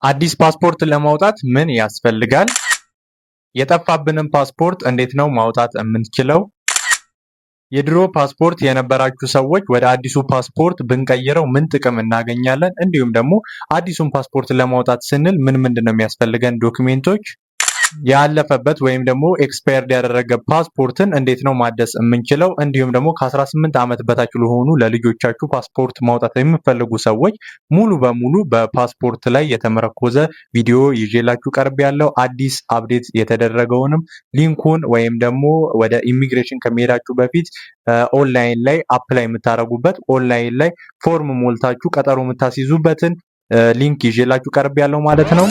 አዲስ ፓስፖርት ለማውጣት ምን ያስፈልጋል? የጠፋብንን ፓስፖርት እንዴት ነው ማውጣት የምንችለው? የድሮ ፓስፖርት የነበራችሁ ሰዎች ወደ አዲሱ ፓስፖርት ብንቀይረው ምን ጥቅም እናገኛለን? እንዲሁም ደግሞ አዲሱን ፓስፖርት ለማውጣት ስንል ምን ምንድን ነው የሚያስፈልገን document ኦች? ያለፈበት ወይም ደግሞ expired ያደረገ ፓስፖርትን እንዴት ነው ማደስ የምንችለው? እንዲሁም ደግሞ ከ18 ዓመት በታች ለሆኑ ለልጆቻችሁ ፓስፖርት ማውጣት የሚፈልጉ ሰዎች ሙሉ በሙሉ በፓስፖርት ላይ የተመረኮዘ ቪዲዮ ይዤላችሁ ቀርቤያለሁ አዲስ update የተደረገውንም link ኡን ወይም ደግሞ ወደ ኢሚግሬሽን ከመሄዳችሁ በፊት ኦንላይን ላይ apply የምታደርጉበት፣ ኦንላይን ላይ ፎርም ሞልታችሁ ቀጠሮ የምታስይዙበትን link ይዤላችሁ ቀርቤያለሁ ማለት ነው።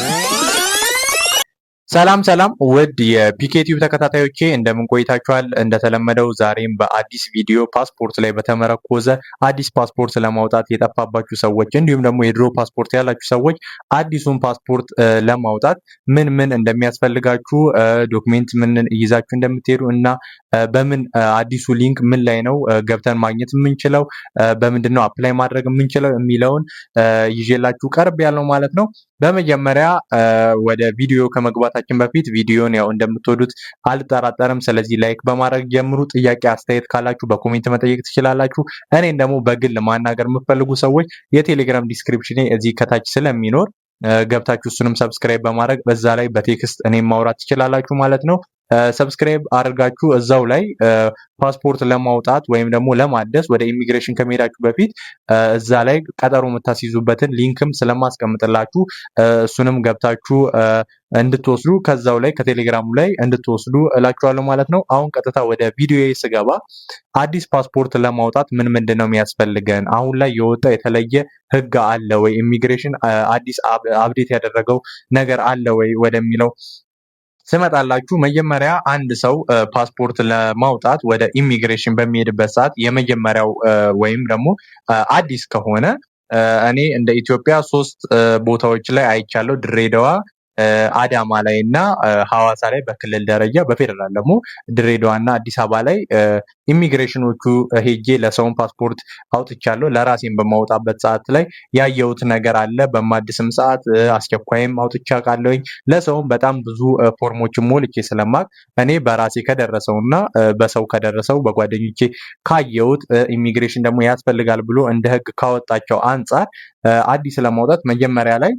ሰላም ሰላም ውድ የፒኬ ቲዩብ ተከታታዮቼ፣ እንደምን ቆይታችኋል? እንደተለመደው ዛሬም በአዲስ ቪዲዮ ፓስፖርት ላይ በተመረኮዘ አዲስ ፓስፖርት ለማውጣት የጠፋባችሁ ሰዎች እንዲሁም ደግሞ የድሮ ፓስፖርት ያላችሁ ሰዎች አዲሱን ፓስፖርት ለማውጣት ምን ምን እንደሚያስፈልጋችሁ፣ document ምን ይዛችሁ እንደምትሄዱ እና በምን አዲሱ link ምን ላይ ነው ገብተን ማግኘት የምንችለው፣ በምንድን ነው apply ማድረግ የምንችለው የሚለውን ይዤላችሁ ቀርቤያለሁ ማለት ነው። በመጀመሪያ ወደ ቪዲዮ ከመግባታችን በፊት ቪዲዮን ያው እንደምትወዱት አልጠራጠርም። ስለዚህ like በማድረግ ጀምሩ። ጥያቄ አስተያየት ካላችሁ በ comment መጠየቅ ትችላላችሁ። እኔን ደግሞ በግል ማናገር የምትፈልጉ ሰዎች የቴሌግራም description ኤ እዚህ ከታች ስለሚኖር ገብታችሁ እሱንም subscribe በማድረግ በዛ ላይ በ text እኔን ማውራት ትችላላችሁ ማለት ነው። Subscribe አድርጋችሁ እዛው ላይ ፓስፖርት ለማውጣት ወይም ደግሞ ለማደስ ወደ ኢሚግሬሽን ከመሄዳችሁ በፊት እዛ ላይ ቀጠሮ የምታስይዙበትን link ም ስለማስቀምጥላችሁ እሱንም ገብታችሁ እንድትወስዱ፣ ከዛው ላይ ከቴሌግራሙ ላይ እንድትወስዱ እላችኋለሁ ማለት ነው። አሁን ቀጥታ ወደ ቪዲዮ ስገባ አዲስ ፓስፖርት ለማውጣት ምን ምንድን ነው የሚያስፈልገን? አሁን ላይ የወጣ የተለየ ህግ አለ ወይ? ኢሚግሬሽን አዲስ update ያደረገው ነገር አለ ወይ ወደሚለው ስመጣላችሁ፣ መጀመሪያ አንድ ሰው ፓስፖርት ለማውጣት ወደ ኢሚግሬሽን በሚሄድበት ሰዓት የመጀመሪያው ወይም ደግሞ አዲስ ከሆነ እኔ እንደ ኢትዮጵያ ሶስት ቦታዎች ላይ አይቻለሁ። ድሬዳዋ፣ አዳማ ላይ እና ሐዋሳ ላይ በክልል ደረጃ፣ በፌዴራል ደግሞ ድሬዳዋ እና አዲስ አበባ ላይ ኢሚግሬሽኖቹ ሄጄ ለሰውን ፓስፖርት አውጥቻለሁ። ለራሴን በማውጣበት ሰዓት ላይ ያየሁት ነገር አለ። በማድስም ሰዓት አስቸኳይም አውጥቼ አውቃለሁኝ። ለሰውም በጣም ብዙ ፎርሞችን ሞልቼ ስለማቅ እኔ በራሴ ከደረሰው እና በሰው ከደረሰው፣ በጓደኞቼ ካየሁት፣ ኢሚግሬሽን ደግሞ ያስፈልጋል ብሎ እንደ ሕግ ካወጣቸው አንጻር አዲስ ለማውጣት መጀመሪያ ላይ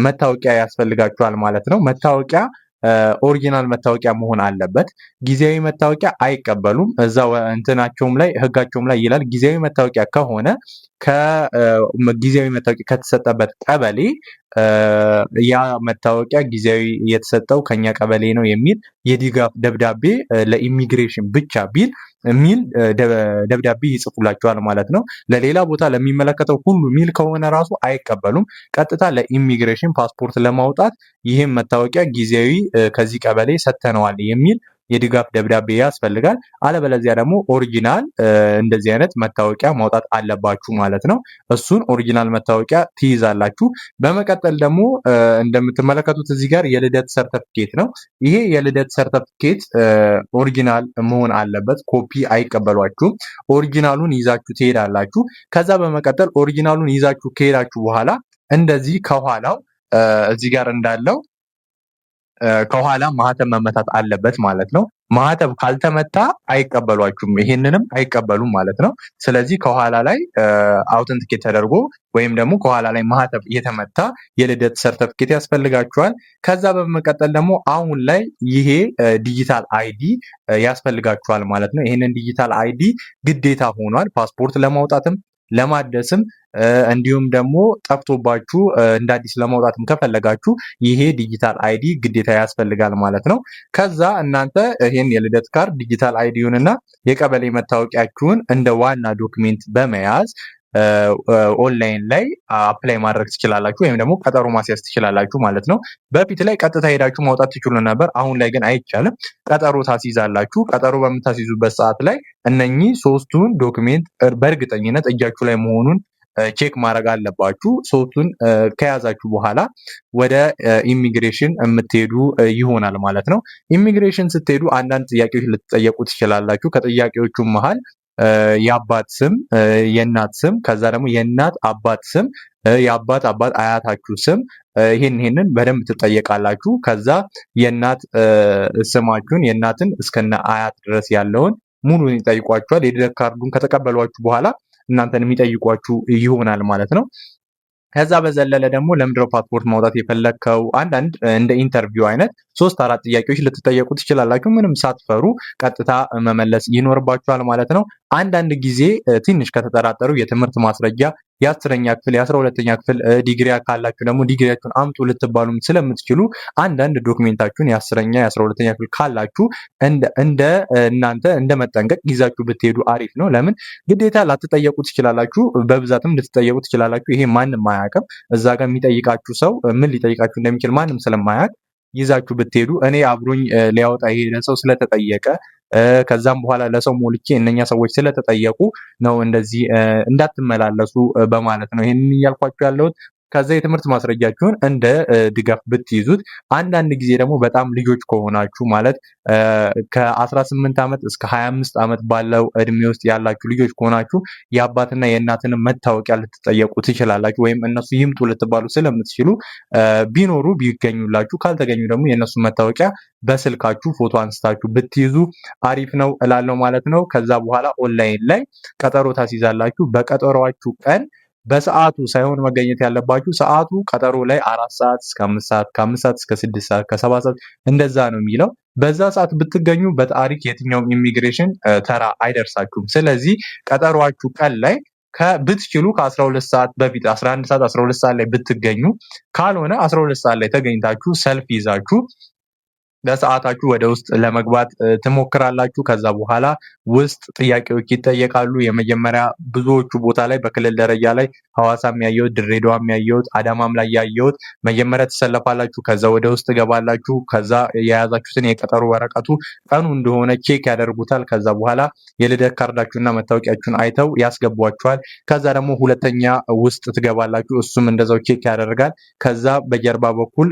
መታወቂያ ያስፈልጋችኋል ማለት ነው። መታወቂያ original መታወቂያ መሆን አለበት። ጊዜያዊ መታወቂያ አይቀበሉም። እዛ እንትናቸውም ላይ ህጋቸውም ላይ ይላል። ጊዜያዊ መታወቂያ ከሆነ ከጊዜያዊ መታወቂያ ከተሰጠበት ቀበሌ ያ መታወቂያ ጊዜያዊ የተሰጠው ከኛ ቀበሌ ነው የሚል የድጋፍ ደብዳቤ፣ ለኢሚግሬሽን ብቻ ቢል የሚል ደብዳቤ ይጽፉላችኋል ማለት ነው። ለሌላ ቦታ ለሚመለከተው ሁሉ ሚል ከሆነ ራሱ አይቀበሉም። ቀጥታ ለኢሚግሬሽን ፓስፖርት ለማውጣት ይህም መታወቂያ ጊዜያዊ ከዚህ ቀበሌ ሰጥተነዋል የሚል የድጋፍ ደብዳቤ ያስፈልጋል። አለበለዚያ ደግሞ original እንደዚህ አይነት መታወቂያ ማውጣት አለባችሁ ማለት ነው። እሱን original መታወቂያ ትይዛላችሁ። በመቀጠል ደግሞ እንደምትመለከቱት እዚህ ጋር የልደት ሰርተፍኬት ነው። ይሄ የልደት ሰርተፍኬት original መሆን አለበት። ኮፒ አይቀበሏችሁም። Original ኡን ይዛችሁ ትሄዳላችሁ። ከዛ በመቀጠል original ኡን ይዛችሁ ከሄዳችሁ በኋላ እንደዚህ ከኋላው እዚህ ጋር እንዳለው ከኋላ ማህተም መመታት አለበት ማለት ነው። ማህተም ካልተመታ አይቀበሏችሁም፣ ይሄንንም አይቀበሉም ማለት ነው። ስለዚህ ከኋላ ላይ authenticate ተደርጎ ወይም ደግሞ ከኋላ ላይ ማህተም የተመታ የልደት ሰርተፍኬት ያስፈልጋችኋል። ከዛ በመቀጠል ደግሞ አሁን ላይ ይሄ digital ID ያስፈልጋችኋል ማለት ነው። ይሄንን digital ID ግዴታ ሆኗል፣ ፓስፖርት ለማውጣትም ለማደስም እንዲሁም ደግሞ ጠፍቶባችሁ እንደ አዲስ ለማውጣትም ከፈለጋችሁ ይሄ digital ID ግዴታ ያስፈልጋል ማለት ነው። ከዛ እናንተ ይሄን የልደት ካርድ፣ digital ID ውን እና የቀበሌ መታወቂያችሁን እንደ ዋና document በመያዝ ኦንላይን ላይ apply ማድረግ ትችላላችሁ ወይም ደግሞ ቀጠሮ ማስያዝ ትችላላችሁ ማለት ነው። በፊት ላይ ቀጥታ ሄዳችሁ ማውጣት ትችሉ ነበር። አሁን ላይ ግን አይቻልም። ቀጠሮ ታስይዛላችሁ። ቀጠሮ በምታስይዙበት ሰዓት ላይ እነኚህ ሶስቱን document በእርግጠኝነት እጃችሁ ላይ መሆኑን check ማድረግ አለባችሁ። ሶስቱን ከያዛችሁ በኋላ ወደ ኢሚግሬሽን የምትሄዱ ይሆናል ማለት ነው። ኢሚግሬሽን ስትሄዱ አንዳንድ ጥያቄዎች ልትጠየቁ ትችላላችሁ። ከጥያቄዎቹ መሀል የአባት ስም፣ የእናት ስም፣ ከዛ ደግሞ የእናት አባት ስም፣ የአባት አባት አያታችሁ ስም፣ ይሄንን በደንብ ትጠየቃላችሁ። ከዛ የእናት ስማችሁን፣ የእናትን እስከነ አያት ድረስ ያለውን ሙሉን ይጠይቋችኋል። የልደት ካርዱን ከተቀበሏችሁ በኋላ እናንተን የሚጠይቋችሁ ይሆናል ማለት ነው። ከዛ በዘለለ ደግሞ ለምንድነው ፓስፖርት ማውጣት የፈለግከው? አንዳንድ እንደ interview አይነት ሶስት አራት ጥያቄዎች ልትጠየቁ ትችላላችሁ። ምንም ሳትፈሩ ቀጥታ መመለስ ይኖርባችኋል ማለት ነው። አንዳንድ ጊዜ ትንሽ ከተጠራጠሩ የትምህርት ማስረጃ፣ የ10ኛ ክፍል፣ የ12ኛ ክፍል፣ ዲግሪ ካላችሁ ደግሞ ዲግሪያችሁን አምጡ ልትባሉም ስለምትችሉ አንዳንድ document ኣችሁን የ10ኛ፣ የ12ኛ ክፍል ካላችሁ እንደ እናንተ እንደ መጠንቀቅ ይዛችሁ ብትሄዱ አሪፍ ነው። ለምን ግዴታ ላትጠየቁ ትችላላችሁ፣ በብዛትም ልትጠየቁ ትችላላችሁ። ይሄ ማንም አያውቅም። እዛ ጋር የሚጠይቃችሁ ሰው ምን ሊጠይቃችሁ እንደሚችል ማንም ስለማያውቅ ይዛችሁ ብትሄዱ፣ እኔ አብሮኝ ሊያወጣ የሄደ ሰው ስለተጠየቀ፣ ከዛም በኋላ ለሰው ሞልቼ እነኛ ሰዎች ስለተጠየቁ ነው እንደዚህ እንዳትመላለሱ በማለት ነው ይሄንን እያልኳችሁ ያለሁት። ከዛ የትምህርት ማስረጃችሁን እንደ ድጋፍ ብትይዙት፣ አንዳንድ ጊዜ ደግሞ በጣም ልጆች ከሆናችሁ፣ ማለት ከ18 ዓመት እስከ 25 ዓመት ባለው እድሜ ውስጥ ያላችሁ ልጆች ከሆናችሁ፣ የአባትና የእናትን መታወቂያ ልትጠየቁ ትችላላችሁ። ወይም እነሱ ይምጡ ልትባሉ ስለምትችሉ ቢኖሩ ቢገኙላችሁ፣ ካልተገኙ ደግሞ የእነሱ መታወቂያ በስልካችሁ ፎቶ አንስታችሁ ብትይዙ አሪፍ ነው እላለሁ ማለት ነው። ከዛ በኋላ ኦንላይን ላይ ቀጠሮ ታስይዛላችሁ። በቀጠሯችሁ ቀን በሰዓቱ ሳይሆን መገኘት ያለባችሁ፣ ሰዓቱ ቀጠሮ ላይ 4 ሰዓት እስከ 5 ሰዓት፣ ከ5 ሰዓት እስከ 6 ሰዓት፣ ከ7 ሰዓት እንደዛ ነው የሚለው። በዛ ሰዓት ብትገኙ በታሪክ የትኛውም ኢሚግሬሽን ተራ አይደርሳችሁም። ስለዚህ ቀጠሯችሁ ቀን ላይ ብትችሉ ከ12 ሰዓት በፊት፣ 11 ሰዓት፣ 12 ሰዓት ላይ ብትገኙ፣ ካልሆነ 12 ሰዓት ላይ ተገኝታችሁ ሰልፍ ይዛችሁ በሰዓታችሁ ወደ ውስጥ ለመግባት ትሞክራላችሁ። ከዛ በኋላ ውስጥ ጥያቄዎች ይጠየቃሉ። የመጀመሪያ ብዙዎቹ ቦታ ላይ በክልል ደረጃ ላይ ሐዋሳም ያየሁት፣ ድሬዳዋም ያየሁት፣ አዳማም ላይ ያየሁት፣ መጀመሪያ ትሰለፋላችሁ። ከዛ ወደ ውስጥ ትገባላችሁ። ከዛ የያዛችሁትን የቀጠሮ ወረቀቱ ቀኑ እንደሆነ check ያደርጉታል። ከዛ በኋላ የልደት ካርዳችሁና መታወቂያችሁን አይተው ያስገቧችኋል። ከዛ ደግሞ ሁለተኛ ውስጥ ትገባላችሁ። እሱም እንደዛው check ያደርጋል። ከዛ በጀርባ በኩል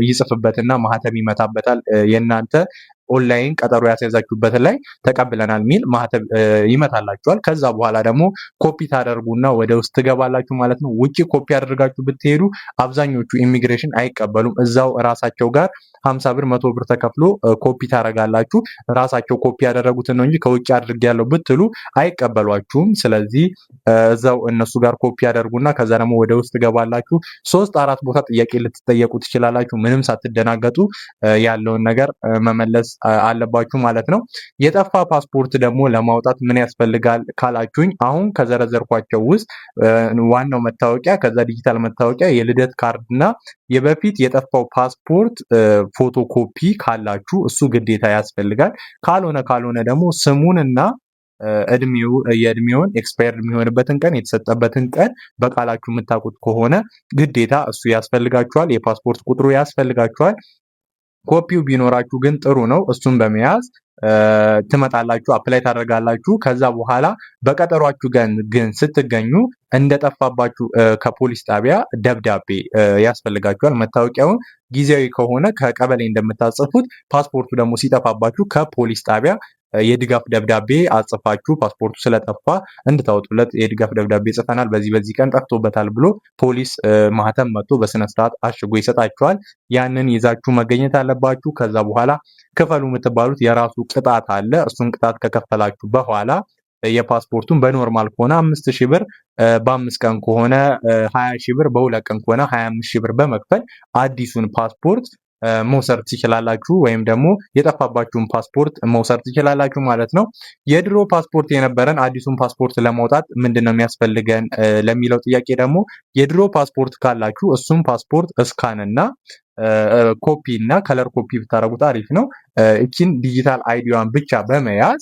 ይጽፍበትና ማህተም ይመታበታል። የእናንተ ኦንላይን ቀጠሮ ያስያዛችሁበት ላይ ተቀብለናል ሚል ማህተም ይመታላችኋል። ከዛ በኋላ ደግሞ ኮፒ ታደርጉና ወደ ውስጥ ትገባላችሁ ማለት ነው። ውጪ ኮፒ አድርጋችሁ ብትሄዱ አብዛኞቹ ኢሚግሬሽን አይቀበሉም። እዛው ራሳቸው ጋር 50 ብር፣ 100 ብር ተከፍሎ ኮፒ ታደርጋላችሁ። ራሳቸው ኮፒ ያደረጉትን ነው እንጂ ከውጭ አድርጌያለሁ ብትሉ አይቀበሏችሁም። ስለዚህ እዛው እነሱ ጋር ኮፒ ያደርጉና ከዛ ደግሞ ወደ ውስጥ ትገባላችሁ። ሶስት አራት ቦታ ጥያቄ ልትጠየቁ ትችላላችሁ። ምንም ሳትደናገጡ ያለውን ነገር መመለስ አለባችሁ ማለት ነው። የጠፋ ፓስፖርት ደግሞ ለማውጣት ምን ያስፈልጋል ካላችሁኝ፣ አሁን ከዘረዘርኳቸው ውስጥ ዋናው መታወቂያ፣ ከዛ ዲጂታል መታወቂያ፣ የልደት ካርድ እና የበፊት የጠፋው ፓስፖርት ፎቶ ኮፒ ካላችሁ እሱ ግዴታ ያስፈልጋል። ካልሆነ ደግሞ ስሙንና እድሜው የእድሜውን expired የሚሆንበትን ቀን፣ የተሰጠበትን ቀን በቃላችሁ የምታውቁት ከሆነ ግዴታ እሱ ያስፈልጋችኋል። የፓስፖርት ቁጥሩ ያስፈልጋችኋል። ኮፒው ቢኖራችሁ ግን ጥሩ ነው። እሱን በመያዝ ትመጣላችሁ፣ apply ታደርጋላችሁ። ከዛ በኋላ በቀጠሯችሁ ቀን ግን ስትገኙ እንደጠፋባችሁ ከፖሊስ ጣቢያ ደብዳቤ ያስፈልጋችኋል። መታወቂያውን ጊዜያዊ ከሆነ ከቀበሌ እንደምታጽፉት፣ ፓስፖርቱ ደግሞ ሲጠፋባችሁ ከፖሊስ ጣቢያ የድጋፍ ደብዳቤ አጽፋችሁ፣ ፓስፖርቱ ስለጠፋ እንድታወጡለት የድጋፍ ደብዳቤ ጽፈናል፣ በዚህ በዚህ ቀን ጠፍቶበታል ብሎ ፖሊስ ማህተም መጥቶ በስነስርዓት አሽጎ ይሰጣችኋል። ያንን ይዛችሁ መገኘት አለባችሁ። ከዛ በኋላ ክፈሉ የምትባሉት የራሱ ቅጣት አለ። እሱን ቅጣት ከከፈላችሁ በኋላ የፓስፖርቱን በ normal ከሆነ 5,000 ብር፣ በ5 ቀን ከሆነ 20,000 ብር፣ በ2 ቀን ከሆነ 25,000 ብር በመክፈል አዲሱን ፓስፖርት መውሰድ ትችላላችሁ፣ ወይም ደግሞ የጠፋባችሁን ፓስፖርት መውሰድ ትችላላችሁ ማለት ነው። የድሮ ፓስፖርት የነበረን አዲሱን ፓስፖርት ለማውጣት ምንድን ነው የሚያስፈልገን ለሚለው ጥያቄ ደግሞ፣ የድሮ ፓስፖርት ካላችሁ እሱን ፓስፖርት scan እና ኮፒ እና color copy ብታደርጉት አሪፍ ነው። እቺን digital ID ዋን ብቻ በመያዝ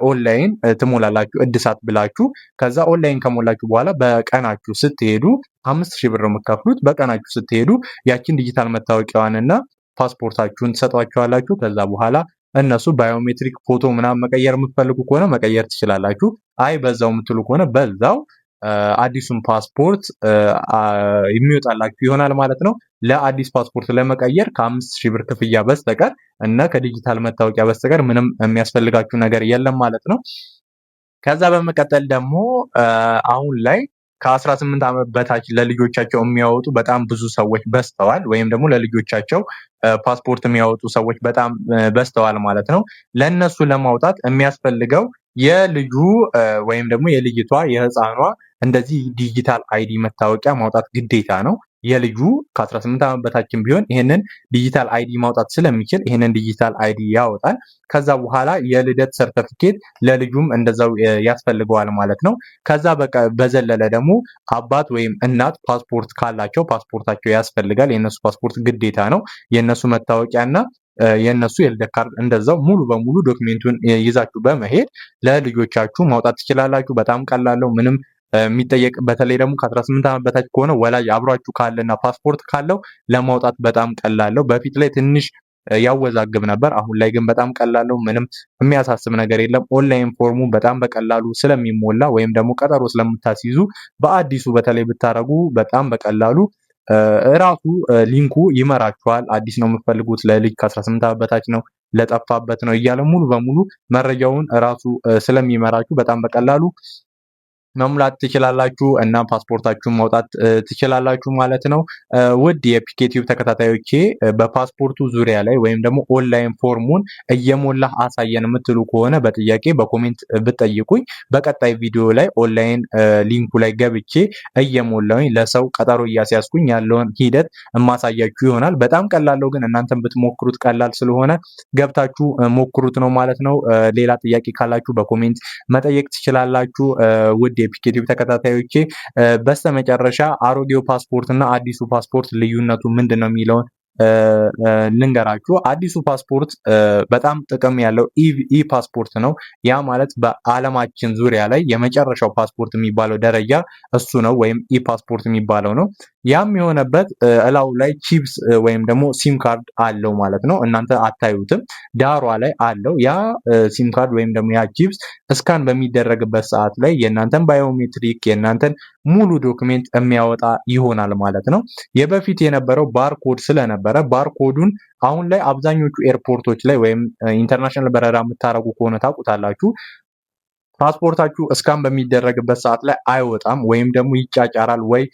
ኦንላይን ትሞላላችሁ እድሳት ብላችሁ። ከዛ ኦንላይን ከሞላችሁ በኋላ በቀናችሁ ስትሄዱ 5,000 ብር ነው የምትከፍሉት። በቀናችሁ ስትሄዱ ያችን ዲጂታል መታወቂያዋንና ፓስፖርታችሁን ትሰጧቸዋላችሁ። ከዛ በኋላ እነሱ biometric ፎቶ ምናምን መቀየር የምትፈልጉ ከሆነ መቀየር ትችላላችሁ። አይ በዛው የምትሉ ከሆነ በዛው አዲሱን ፓስፖርት የሚወጣላችሁ ይሆናል ማለት ነው። ለአዲስ ፓስፖርት ለመቀየር ከ5,000 ብር ክፍያ በስተቀር እና ከዲጂታል መታወቂያ በስተቀር ምንም የሚያስፈልጋችሁ ነገር የለም ማለት ነው። ከዛ በመቀጠል ደግሞ አሁን ላይ ከ18 ዓመት በታች ለልጆቻቸው የሚያወጡ በጣም ብዙ ሰዎች በዝተዋል። ወይም ደግሞ ለልጆቻቸው ፓስፖርት የሚያወጡ ሰዎች በጣም በዝተዋል ማለት ነው። ለእነሱ ለማውጣት የሚያስፈልገው የልጁ ወይም ደግሞ የልጅቷ የህፃኗ እንደዚህ digital ID መታወቂያ ማውጣት ግዴታ ነው። የልጁ ከ18 ዓመት በታችም ቢሆን ይህንን digital ID ማውጣት ስለሚችል ይህንን digital ID ያወጣል። ከዛ በኋላ የልደት ሰርተፊኬት ለልጁም እንደዛው ያስፈልገዋል ማለት ነው። ከዛ በዘለለ ደግሞ አባት ወይም እናት ፓስፖርት ካላቸው ፓስፖርታቸው ያስፈልጋል። የእነሱ ፓስፖርት ግዴታ ነው። የእነሱ መታወቂያና የእነሱ የልደት ካርድ እንደዛው ሙሉ በሙሉ document ኡን ይዛችሁ በመሄድ ለልጆቻችሁ ማውጣት ትችላላችሁ። በጣም ቀላል ነው። ምንም የሚጠየቅ በተለይ ደግሞ ከ18 ዓመት በታች ከሆነ ወላጅ አብሯችሁ ካለና ፓስፖርት ካለው ለማውጣት በጣም ቀላል ነው። በፊት ላይ ትንሽ ያወዛግብ ነበር። አሁን ላይ ግን በጣም ቀላል ነው። ምንም የሚያሳስብ ነገር የለም። online form ኡ በጣም በቀላሉ ስለሚሞላ ወይም ደግሞ ቀጠሮ ስለምታስይዙ በአዲሱ በተለይ ብታረጉ በጣም በቀላሉ እራሱ link ኡ ይመራችኋል። አዲስ ነው የምትፈልጉት፣ ለልጅ ከ18 ዓመት በታች ነው፣ ለጠፋበት ነው እያለ ሙሉ በሙሉ መረጃውን እራሱ ስለሚመራችሁ በጣም በቀላሉ መሙላት ትችላላችሁ እና ፓስፖርታችሁን ማውጣት ትችላላችሁ ማለት ነው። ውድ የፒኬቲዩብ ተከታታዮቼ፣ በፓስፖርቱ ዙሪያ ላይ ወይም ደግሞ online form ኡን እየሞላህ አሳየን የምትሉ ከሆነ በጥያቄ በ comment ብትጠይቁኝ በቀጣይ ቪዲዮ ላይ online link ኡ ላይ ገብቼ እየሞላሁኝ ለሰው ቀጠሮ እያስያዝኩኝ ያለውን ሂደት እማሳያችሁ ይሆናል። በጣም ቀላል ነው፣ ግን እናንተም ብትሞክሩት ቀላል ስለሆነ ገብታችሁ ሞክሩት ነው ማለት ነው። ሌላ ጥያቄ ካላችሁ በ comment መጠየቅ ትችላላችሁ። ውድ የፒኬቲዩብ ተከታታዮቼ፣ በስተመጨረሻ አሮጌው ፓስፖርት እና አዲሱ ፓስፖርት ልዩነቱ ምንድን ነው የሚለውን ልንገራችሁ። አዲሱ ፓስፖርት በጣም ጥቅም ያለው e-passport ነው። ያ ማለት በዓለማችን ዙሪያ ላይ የመጨረሻው ፓስፖርት የሚባለው ደረጃ እሱ ነው፣ ወይም e-passport የሚባለው ነው። ያም የሆነበት እላዩ ላይ ቺፕስ ወይም ደግሞ SIM card አለው ማለት ነው። እናንተ አታዩትም፣ ዳሯ ላይ አለው። ያ SIM card ወይም ደግሞ ያ chips scan በሚደረግበት ሰዓት ላይ የእናንተን biometric፣ የእናንተን ሙሉ document የሚያወጣ ይሆናል ማለት ነው። የበፊት የነበረው barcode ስለነበረ barcode ኡን አሁን ላይ አብዛኞቹ airport ኦች ላይ ወይም international በረራ የምታደርጉ ከሆነ ታውቁታላችሁ። ፓስፖርታችሁ scan በሚደረግበት ሰዓት ላይ አይወጣም ወይም ደግሞ ይጫጫራል ወይ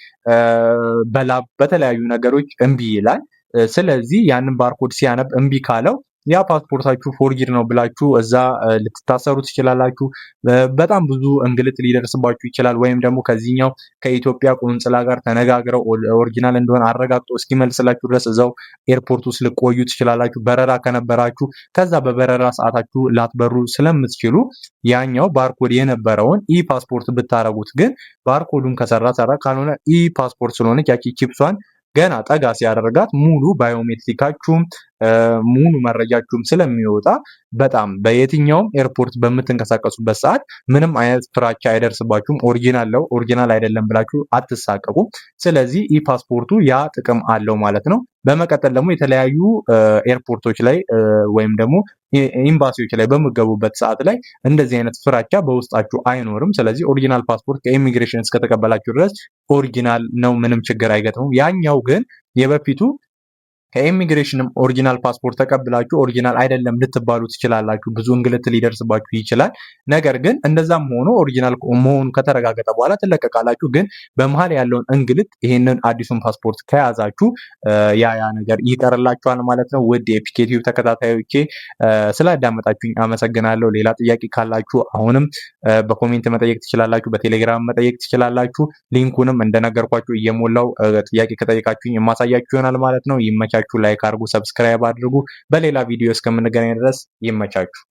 በላብ በተለያዩ ነገሮች እምቢ ይላል። ስለዚህ ያንን barcode ሲያነብ እምቢ ካለው ያ ፓስፖርታችሁ forged ነው ብላችሁ እዛ ልትታሰሩ ትችላላችሁ። በጣም ብዙ እንግልት ሊደርስባችሁ ይችላል። ወይም ደግሞ ከዚህኛው ከኢትዮጵያ ቆንጽላ ጋር ተነጋግረው original እንደሆነ አረጋግጦ እስኪመልስላችሁ ድረስ እዛው airport ውስጥ ልትቆዩ ትችላላችሁ። በረራ ከነበራችሁ ከዛ በበረራ ሰዓታችሁ ላትበሩ ስለምትችሉ ያኛው barcode የነበረውን e-passport ብታረጉት ግን barcode ኡን ከሰራ ሰራ፣ ካልሆነ e-passport ስለሆነች ያቺ ቺፕሷን ገና ጠጋ ሲያደርጋት ሙሉ biometric ኣችሁም ሙሉ መረጃችሁም ስለሚወጣ በጣም በየትኛውም airport በምትንቀሳቀሱበት ሰዓት ምንም አይነት ፍራቻ አይደርስባችሁም። Original ነው original አይደለም ብላችሁ አትሳቀቁም። ስለዚህ e-passport ኡ ያ ጥቅም አለው ማለት ነው። በመቀጠል ደግሞ የተለያዩ airport ኦች ላይ ወይም ደግሞ ኤምባሲዎች ላይ በምትገቡበት ሰዓት ላይ እንደዚህ አይነት ፍራቻ በውስጣችሁ አይኖርም። ስለዚህ original ፓስፖርት ከኢሚግሬሽን እስከተቀበላችሁ ድረስ original ነው፣ ምንም ችግር አይገጥምም። ያኛው ግን የበፊቱ ከ immigration ም original ፓስፖርት ተቀብላችሁ original አይደለም ልትባሉ ትችላላችሁ። ብዙ እንግልት ሊደርስባችሁ ይችላል። ነገር ግን እንደዛም ሆኖ original መሆኑ ከተረጋገጠ በኋላ ትለቀቃላችሁ። ግን በመሀል ያለውን እንግልት ይሄንን አዲሱን ፓስፖርት ከያዛችሁ ያ ያ ነገር ይቀርላችኋል ማለት ነው። ውድ የፒኬቲዩብ ተከታታዮቼ፣ ስላዳመጣችሁኝ አመሰግናለሁ። ሌላ ጥያቄ ካላችሁ አሁንም በ comment መጠየቅ ትችላላችሁ። በቴሌግራም መጠየቅ ትችላላችሁ። Link ኡንም እንደነገርኳችሁ እየሞላው ጥያቄ ከጠየቃችሁኝ የማሳያችሁ ይሆናል ማለት ነው። ይመቻችሁ። Like አድርጉ፣ subscribe አድርጉ። በሌላ ቪዲዮ እስከምንገናኝ ድረስ ይመቻችሁ።